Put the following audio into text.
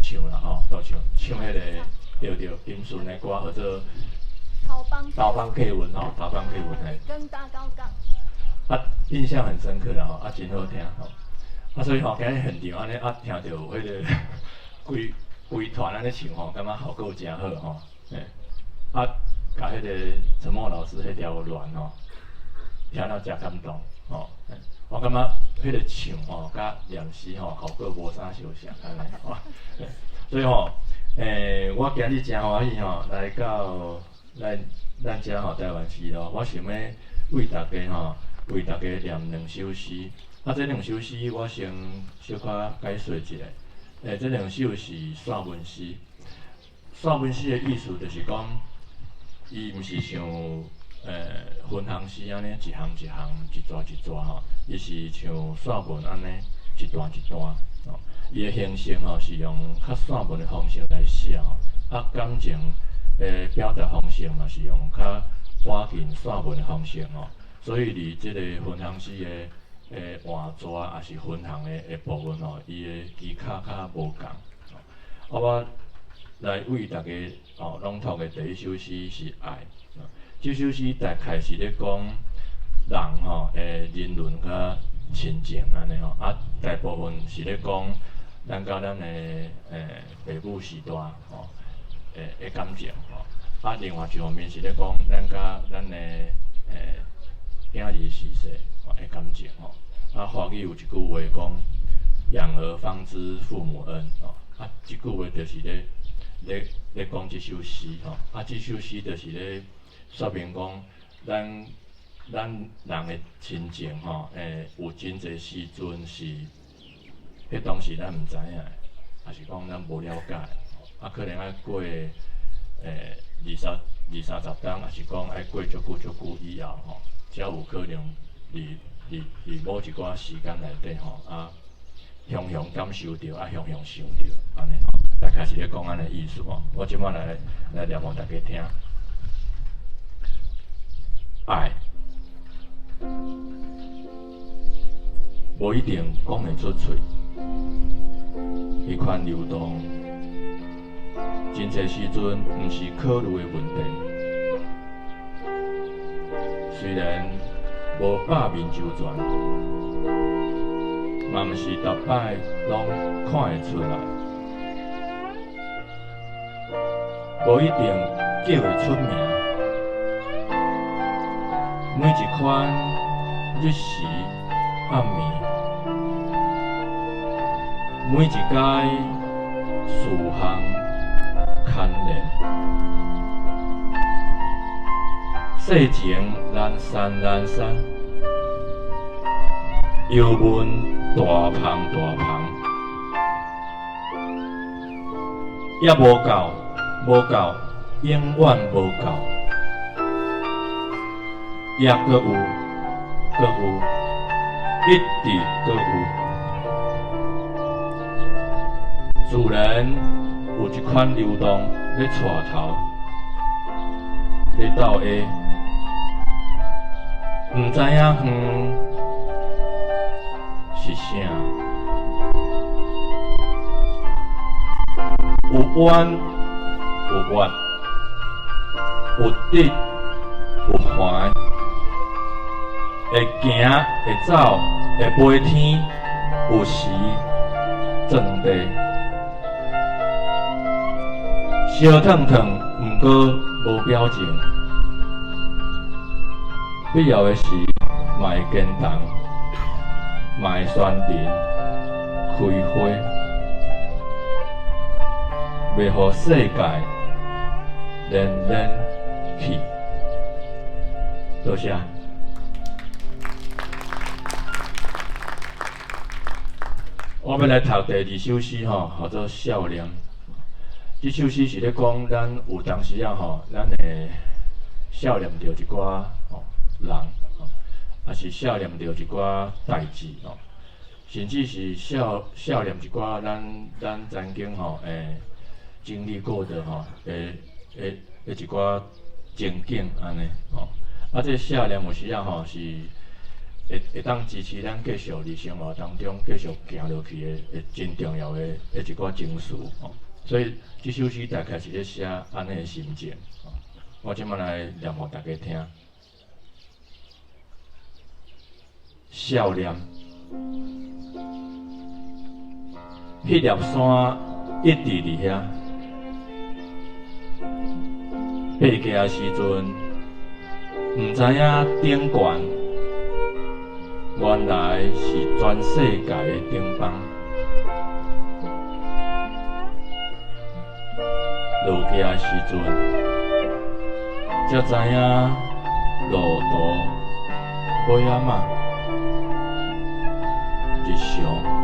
唱啦吼，獨唱唱彼個對對金順的歌，號做《頭班客運》吼，頭班客運嘿。啊，印象很深刻啦吼，啊，真好聽吼。啊，所以吼，今日現場按呢啊，聽著彼個規規團按呢唱吼，感覺效果誠好吼。嘿，啊，共彼個陳默老師彼條戀吼，聽了誠感動吼。我感覺彼個唱吼，佮念詩吼，效果無啥相像按呢吼。所以吼，我今日誠歡喜吼，來到咱咱遮吼台灣市咯，我想欲為大家吼，為大家念兩首詩。啊，這兩首詩我先小可解說一下。這兩首是散文詩。散文詩的意思就是講，伊毋是像分行詩按呢，一行一行、一逝一逝吼，伊是像散文按呢，一段一段吼。伊的形式吼是用較散文的方式來寫吼，啊，感情的表達方式嘛是用較倚近散文的方式吼。所以佇這个分行詩的換逝，抑是分行的部分吼，伊的技巧較無仝。啊，我來為大家吼朗讀的第一首詩是愛。這首詩大概是咧講人吼的人倫佮親情按呢吼，啊，大部分是咧講咱佮咱的爸母時代吼的感情吼。啊，另外一方面是咧講咱佮咱的囝兒時勢的感情吼。啊，華語有一句話講：養兒方知父母恩吼。啊，這句話就是咧講這首詩吼。啊，這首詩就是咧說明講，咱咱人的親情吼，有真濟時陣是，彼當時咱毋知影的，抑是講咱無了解，啊，可能愛過二三十冬，抑是講愛過足久足久以後吼，才有可能佇某一寡時間內底吼，啊，雄雄感受著，啊，雄雄想著，按呢吼，大概是咧講按呢意思吼。我這擺來念予大家聽。愛，無一定講會出喙，彼款流動，真濟時陣毋是考慮的問題。雖然無百面周全，嘛毋是逐擺攏看會出來，無一定叫會出名。每一款日時暗暝，每一階事項牽連，世情難散難散，憂悶大芳大芳，也無夠，無夠，永遠無夠，也閣有，閣有，一直閣有。自然有一款流動咧帶頭，咧鬥下，毋知影遠是啥，有彎有彎，有直有橫，會行會走會飛天，有時撞地，燒燙燙，毋過無表情。必要的時，嘛會堅動，嘛會懸藤開花，袂予世界連連去。多謝。我欲來讀第二首詩吼，號做《少年》。這首詩是咧講咱有當時仔吼，咱會少念著一寡吼人，抑是少念著一寡代誌吼，甚至是少念一寡咱曾經吼經歷過的吼，一寡情景按呢吼。啊，這少年有時仔吼是會當支持咱繼續佇生活當中繼續行落去的，真重要的一寡情緒吼。所以這首詩大概是咧寫按呢的心情。我這擺來念予大家聽。少年，彼粒山一直佇遐，爬過的時陣，毋知影頂懸，原來是全世界的頂峰。落去的時陣，才知影路途尾仔嘛，日常。